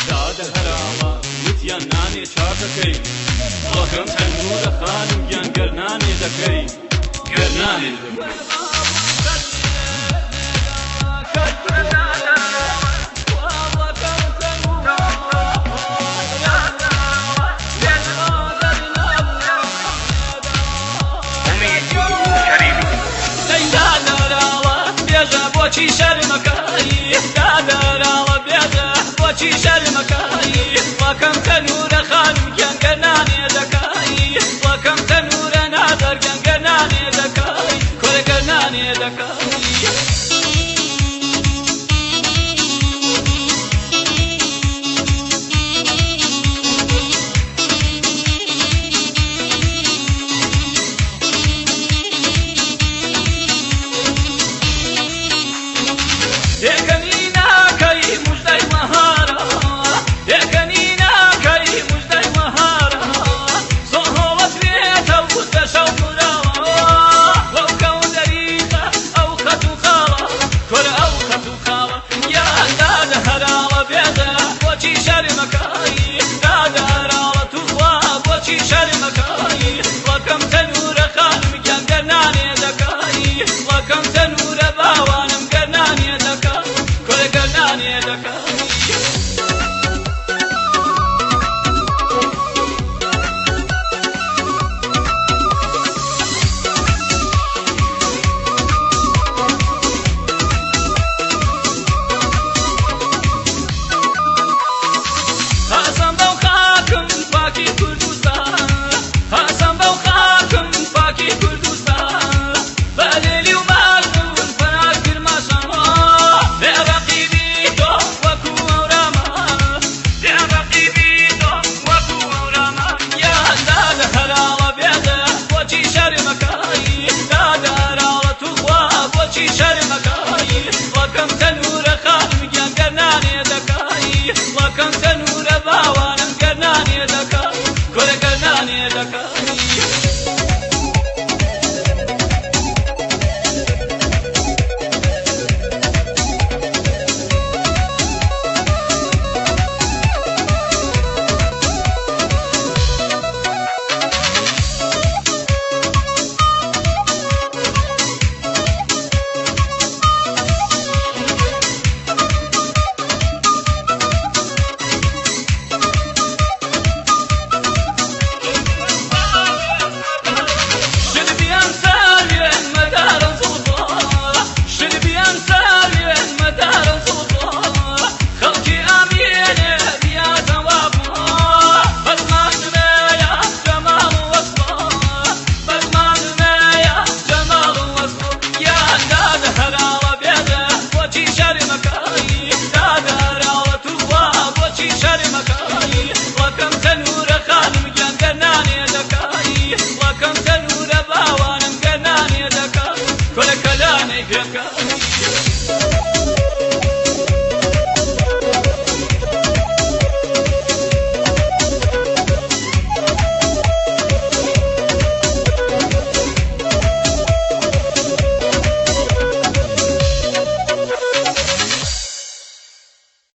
دادە هەراڵە وتیان نانێ چاکەکەی ڕەکەم تەنورە خانم گیان گەر نانێ دەکەی گەر نانێ دەکەی. ئومید کەریمی. بێژە بۆچی شەرمەکەی دادەراڵە بێژە بۆچی شەرمەکەی وەکەم تەنورە خانم گیان گەر نانێ دەکەی وەکەم تەنورە نازەر گیان گەر نانێ دەکەی کورە گەر نانێ دەکەی. پێکەنیناکەی موژدەی وەهارە پێکەنیناکەی موژدەی وەهارە زۆهۆڵەت وێتە و دەشەو کوراوە وەو کەو دەریقە ئەو خەت و خاڵە کورە ئەو خەت و خاڵە یان دادە هەراڵە بێژە بۆچی شەرمەکەی دادە هەراڵە توخوا بۆچی شەرمەکەی وەکەم تەنورە خانم گیان گەر نانێ دەکەی وەکەم تەنورە باوانم گەر نانێ دەکەی کورە گەر نانێ دەکەی. خاسم بەو خاکم پاکی کوردستان خاسم بەو خاکم پاکی کوردستان بە لێلی و مەجنون پەنا کرماشان بێ ڕەقیبی تۆ وەکوو ئەورامان بێ ڕەقیبی تۆ وەکوو ئەورامان یان دادە هەراڵە بێژە بۆچی شەرمەکەی دادە هەراڵە توخوا بۆچی شەرمەکەی وەکەم تەنورە خانم گیان گەر نانێ دەکەی وەکەم تەنورە باوە.